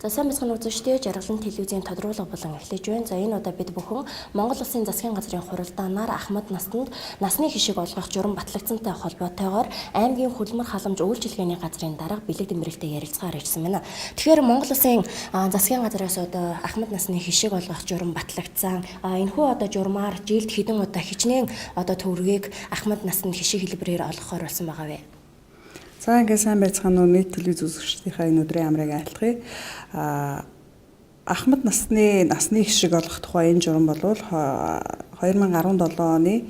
За, сайн байцгаана үзэгчдээ, Жаргалан телевизийн тодруулга болон эхлэж байна. За, энэ удаа бид бүхэн Монгол Улсын засгийн газрын хуралдаанаар ахмад насанд насны хишиг олгох журам батлагдсантай холбоотойгоор аймгийн хөдөлмөр халамж үйлчилгээний газрын дарга Бэлэг Дэмбэрэлтэй ярилцгаар ирсэн байна. Тэгэхээр Монгол Улсын засгийн газраас одоо ахмад насны хишиг олгох журам батлагдсан. Энэхүү одоо журмаар жилд хэдэн удаа хичнээн одоо төгрөгийг ахмад насанд хишиг хэлбэрээр олгохоор болсон байгаа вэ? За, ингээд сайн байцгаана уу, нийт телевиз үзэгчдийнхаа энэ өдрийн амрыг айлтгая. Ахмад насны хишиг олгох тухай энэ журам бол 2017 оны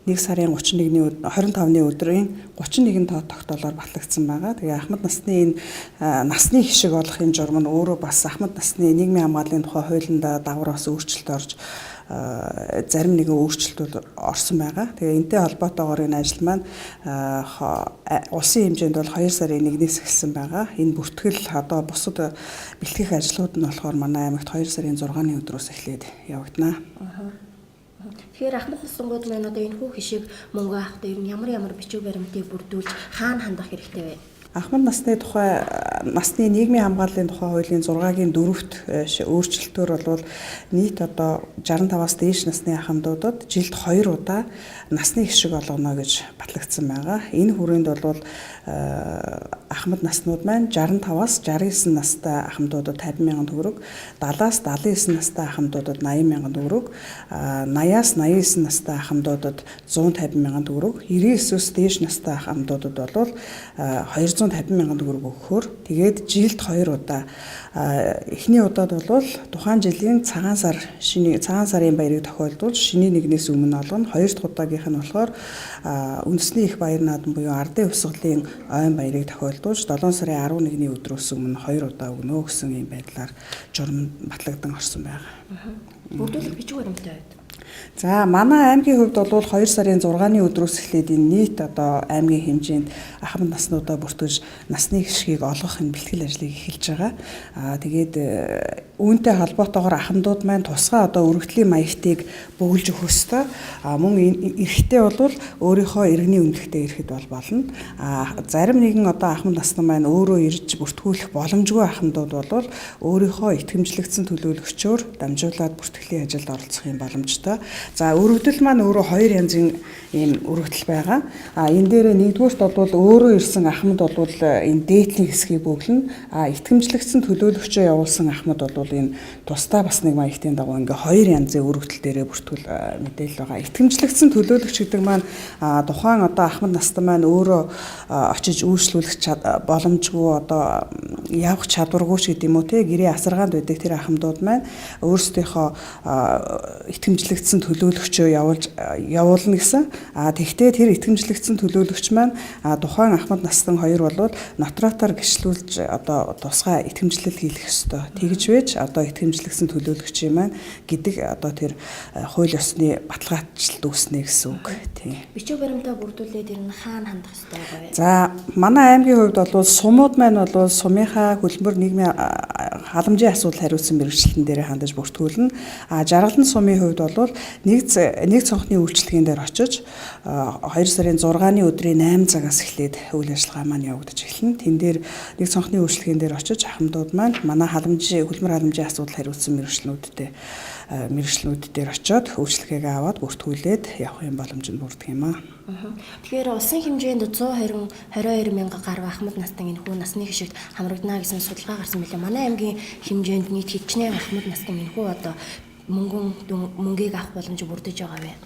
1 сарын 31-ний 25-ны өдрийн 31 тогтоолоор батлагдсан байгаа. Тэгээ ахмад насны энэ насны хишиг олох энэ журам нь өөрөө бас ахмад насны нийгмийн хамгааллын тухай хуулинд дагавар бас өөрчлөлт орж, зарим нэгэн өөрчлөлтүүд орсон байгаа. Тэгээ энтэй холбоотойгоор энэ ажил маань улсын хэмжээнд бол 2 сарын 1-ээс эхэлсэн байгаа. Энэ бүртгэл, одоо бусад бэлтгэх ажлууд нь болохоор манай аймагт 2 сарын 6-ны өдрөөс эхлээд явагдана. Тэгэхээр ахмад насангууд маань одоо энэ хүү хишиг мөнгө авахдаа ер нь ямар ямар бичиг баримтыг бүрдүүлж, хаана хандах хэрэгтэй вэ? Ахмад насны тухай, насны нийгмийн хамгааллын тухай хуулийн 6-гийн 4-т өөрчлөлтөөр бол нийт одоо 65-аас дээш насны ахмадуудад жилд 2 удаа насны хишиг олгоно гэж батлагдсан байгаа. Энэ хүрээнд бол ахмад наснууд маань 65-аас 69 настай ахмадуудад 50 мянган төгрөг, 70-аас 79 настай ахмадуудад 80 мянган төгрөг, 80-аас 89 настай ахмадуудад 150 мянган төгрөг, 99-өөс дээш настай ахмадуудад бол 250 мянган төгрөг өгөхөөр, тэгээд жилд 2 удаа, эхний удаад бол тухайн жилийн цагаан сар, шинэ цагаан сарын баярыг тохиолдуулж шинийн нэгнээс өмнө олгоно. Хоёр дахь удаагийнх нь болохоор үндэсний их баяр наадам буюу ардын хувьсгалын ойн баярыг тохиолдуулж 7 сарын 11-ний өдрөөс өмнө 2 удаа өгнө гэсэн ийм байдлаар журам батлагдан орсон байгаа. Бүрдүүлэх бичиг баримттай байд. За, манай аймгийн хувьд бол 2 сарын 6-ны өдрөөс эхлээд энэ нийт одоо аймгийн хэмжээнд ахмад наснуудаа бүртгэж насны хишгийг олгох энэ бэлтгэл ажлыг эхэлж байгаа. Тэгээд үүнтэй холбоотойгоор ахмадууд маань тусгай одоо өргөдлийн маягтыг бөглөж өгөх ёстой. Мөн эрэхтэй бол өөрийнхөө иргэний үнэлгэтэй ирэхэд бол болно. Зарим нэгэн одоо ахмад насны маань өөрөө ирж бүртгүүлэх боломжгүй ахмадууд бол өөрийнхөө итгэмжлэгдсэн төлөөлөгчөөр дамжуулаад бүртгэлийн ажилд оролцох юм боломжтой. За, өргөдөл маань өөрөө хоёр янзын ийм өргөдөл байгаа. Энэ дээр нэгдүгüүрт бол өөрөө ирсэн ахмад бол энэ дээдлийн хэсгийг бөглөнө. Итгэмжлэгдсэн төлөөлөгчөө явуулсан ахмад бол энэ тусдаа бас нэг маягтын дагуу ингээ хоёр янзын өргөдөл дээрээ бүртгэл мэдээлэл байгаа. Итгэмжлэгдсэн төлөөлөгч гэдэг маань тухайн одоо ахмад настай маань өөрөө очиж үйлчлүүлэх боломжгүй, одоо явах чадваргүй ч гэдэг юм уу, те, гэрээ асаргаанд байдаг тэр ахмадууд маань өөрсдийнхөө итгэмжлэгдсэн төлөөлөгчөө явуулна гэсэн. Тэгвэл тэр итгэмжлэгдсэн төлөөлөгч маань тухайн ахмад настан хоёр бол нотариатаар гэрчлүүлж одоо тусгай итгэмжлэл хийх ёстой. Тэгж байж одоо итгэмжлэгдсэн төлөөлөгч юм маань гэдэг одоо тэр хууль ёсны баталгаачлалт үүснэ гэсэн үг. Тийм. Бичиг баримтаа бүрдүүлээд ер нь хаана хандах ёстой байгаа вэ? За, манай аймгийн хувьд бол сумууд маань бол сумынхаа хөдөлмөр нийгмийн халамжийн асуудал хариуцсан мэргэжилтэн дээр хандаж бүртгүүлнэ. Жаргалан сумын хувьд бол нэг цонхны үйлчилгээнд дээр очиж 2 сарын 6-ны өдрийн 8 цагаас эхлээд үйл ажиллагаа маань явагдаж эхэлнэ. Тэн дээр нэг цонхны үйлчилгээнд дээр очиж ахмадууд маань манай халамжийн, хөдөлмөр халамжийн асуудал хариуцсан мэргэжлэнүүд дээр очиод үйлчилгээгээ аваад бүртгүүлээд явах юм боломж нь бүрдэх юм аа. Тэгэхээр улсын хэмжээнд 120 22 мянган гаруй ахмад настан энэ хүү насны хишигт хамрагдана гэсэн судалгаа гарсан билээ. Манай аймгийн хэмжээнд нийт хичнээн ахмад настан энэ хүү одоо мөнгийг авах боломж бүрдэж байгаа вэ?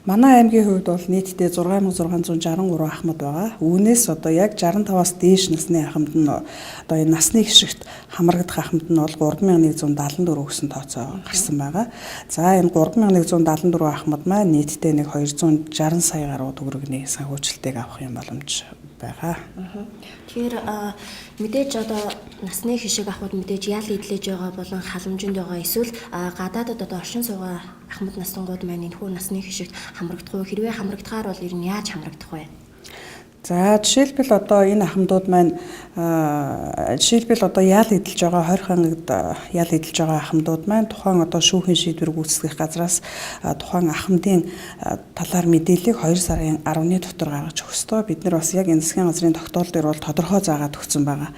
Манай аймгийн хувьд бол нийтдээ 6663 ахмад байгаа. Үүнээс одоо яг 65-аас дээш насны ахмад нь, одоо энэ насны хишигт хамрагдах ахмад нь бол 3174 гэсэн тооцоо гарсан байгаа. За, энэ 3174 ахмад маань нийтдээ нэг 260 сая гаруй төгрөгийн санхүүжилтийг авах юм боломж байгаа. Тэгэхээр мэдээж одоо насны хишиг авахд мэдээж ял эдлэж байгаа болон халамжинд байгаа, эсвэл гадаадад одоо оршин суугаа ахмад насангууд маань энэ хүү насны хишигт хамрагдах уу? Хэрвээ хамрагдахаар бол ер нь яаж хамрагдах вэ? За, жишээлбэл одоо энэ ахмадууд маань, жишээлбэл одоо ял эдэлж байгаа, 20 хангад ял эдэлж байгаа ахмадууд маань тухайн одоо шүүхийн шийдвэр гүйцэтгэх газраас тухайн ахмадын талаар мэдээллийг 2 сарын 10-ны дотор гаргаж өгөх ёстой. Бид нар бас яг энэ засгийн газрын тогтоол дээр бол тодорхой заагаад өгсөн байгаа.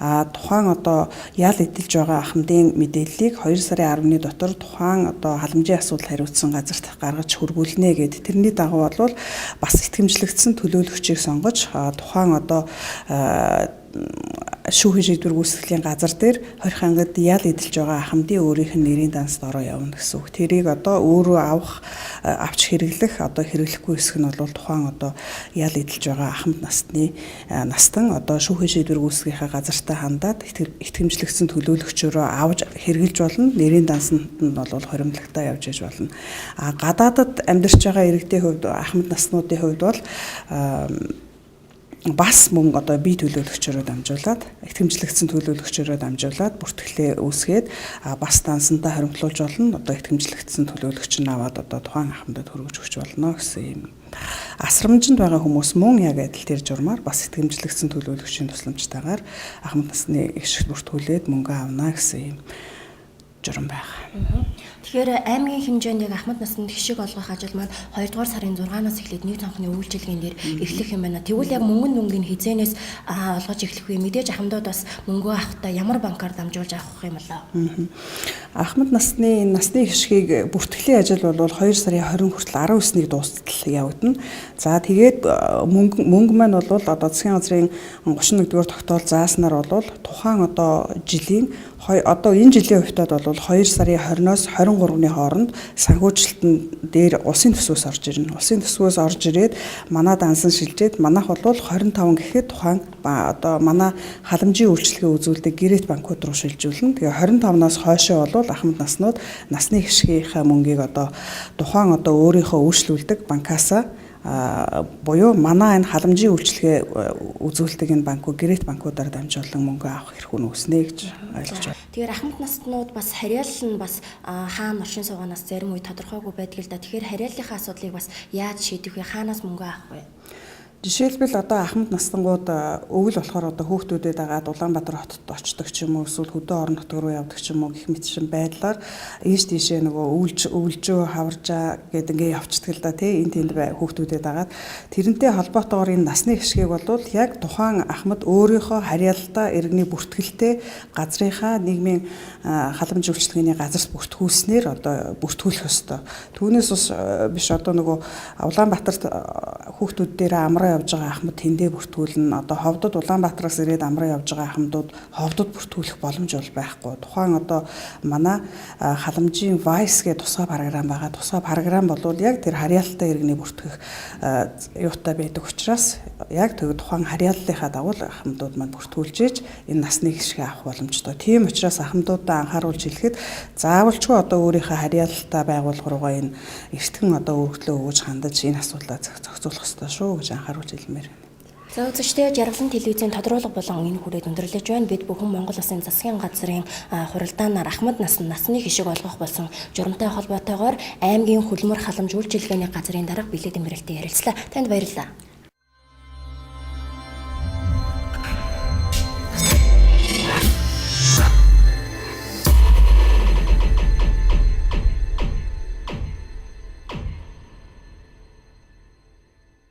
Тухайн одоо ял эдэлж байгаа ахмадын мэдээллийг 2 сарын 10-ны дотор тухайн одоо халамжийн асуудал хариуцсан газарт гаргаж хүргүүлнэ гэд. Тэрний дагуу бол бас итгэмжлэгдсэн төлөөлөгчийг сонгож тухайн одоо шүүхийн шийдвэр гүйцэтгэлийн газар дээр 20 ангид ял эдэлж байгаа ахмадын өөрийнх нь нэрийн дансад ороо явна гэсэн үг. Тэрийг одоо өөрөө авах, авч хэрэглэх, одоо хэрэглэхгүй хэсэг нь бол тухайн одоо ял эдэлж байгаа ахмад насны настан одоо шүүхийн шийдвэр гүйцэтгэхээ газартаа хандаад итгэмжлэгдсэн төлөөлөгчөөрөө авч хэрэглэж болно. Нэрийн дансанд нь бол хоримтлагтаа явж иж болно. А гадаадад амьдарч байгаа иргэдийн хувьд, ахмад наснуудын хувьд бол бас мөн одоо бие төлөөлөгчөөрөө дамжуулаад, итгэмжлэгдсэн төлөөлөгчөөрөө дамжуулаад бүртгэлээ үүсгээд бас дансандаа хоримтлуулж болно. Одоо итгэмжлэгдсэн төлөөлөгч нь аваад одоо тухайн ахмадад хөргөж өгч болно гэсэн юм. Асрамжинд байгаа хүмүүс мөн яг адил тэр журмаар бас итгэмжлэгдсэн төлөөлөгчийн тусламжтайгаар ахмад насны эгшигт бүртгүүлээд мөнгө авна гэсэн юм журам байгаа. Тэгэхээр аймгийн хэмжээнд яг ахмад насанд хишиг олгох ажил маань 2 дугаар сарын 6-наас эхлээд нэг цонхны үйлчилгээнд дээр эхлэх юм байна. Тэгвэл яг мөнгөн дүнгийн хизээнээс олгож эхлэх вэ? Мэдээж ахмадууд бас мөнгөө авахдаа ямар банкар дамжуулж авах юм болоо? Ахмад насны энэ насны хишгийг бүртгэлийн ажил бол 2 сарын 20 хүртэл 19-ний дуустал явагдана. За тэгээд мөнгө маань бол одоо засгийн газрын 31-р тогтоол зааснаар бол тухайн одоо жилийн одоо энэ жилийн хувьд бол 2 сарын 20-оос 23-ны хооронд санхүүжилтэн дээр улсын төсвөөс орж ирнэ. Улсын төсвөөс орж ирээд манай дансан шилжээд манайх бол 25 гэхэд тухайн одоо манай халамжийн үйлчилгээ үзүүлдэг гэрэт банкуд руу шилжүүлнэ. Тэгээ 25-наас хойшоо бол ахмад наснууд насны хишгийнхаа мөнгийг одоо тухайн одоо өөрийнхөө үйлчлүүлдэг банкаасаа буюу манай энэ халамжийн үйлчилгээ үзүүлдэг энэ банкуд гэрэт банкудаар дамжуулан мөнгө авах эрх нь үүснэ гэж ойлгож байна. Тэгэхээр ахмад наснууд бас харьяалал нь бас хаана оршин суугаанаас зарим үе тодорхойгүй байдаг л да. Тэгэхээр харьяаллынхаа асуудлыг бас яаж шийдэх вэ? Хаанаас мөнгө авах вэ? Жишээлбэл одоо ахмад настангууд өвөл болохоор одоо хүүхдүүдэд дагаад Улаанбаатар хотод очдог ч юм уу, эсвэл хөдөө орон нутг руу явдаг ч юм уу гэх мэтчин байдлаар ийш тийшээ нөгөө өвлжөө хаваржаа гэдэг ингээ явцдаг л да тий, энэ тэнд хүүхдүүдэд дагаад тэрнтэй холбоотойгоор энэ насны хишгийг бол яг тухайн ахмад өөрийнхөө харьяалалтаа иргэний бүртгэлтэй газрынхаа нийгмийн халамж үйлчилгээний газарт бүртгүүлснээр одоо бүртгүүлэх ёстой. Түүнээс биш одоо нөгөө Улаанбаатарт хүүхдүүд дээр амраа явж байгаа ахмад тэндээ бүртгүүлнэ. Одоо ховдод Улаанбаатараас ирээд амраа явж байгаа ахмадууд ховдод бүртгүүлэх боломж бол байхгүй. Тухайн одоо манай халамжийн Vice гэх тусгай програм байгаа. Тусгай програм бол яг тэр харьяалалтай иргэний бүртгэх юутай байдаг учраас яг тэр тухайн харьяаллынхаа дагуу ахмадууд маань бүртгүүлж иж энэ насны хишгээ авах боломжтой. Тийм учраас ахмадуудаа анхааруулж хэлэхэд заавалчгүй одоо өөрийнхөө харьяалалтай байгууллага руугаа энэ эртхэн одоо өргөдлөө өгөж хандаж энэ асуудлаа зохицуулах ёстой шүү гэж анхааруулж хэлмээр байна. За үзэгчдээ, Жаргалан телевизийн тодруулга болон энэ хүрээд өндөрлөж байна. Бид бүхэн Монгол Улсын засгийн газрын хуралдаанаар ахмад насны хишиг олгох болсон журамтай холбоотойгоор аймгийн хөлмөр халамж үйлчилгээний газрын дарга Билээ Дэмбэрэлтэй ярилцлаа. Танд баярлалаа.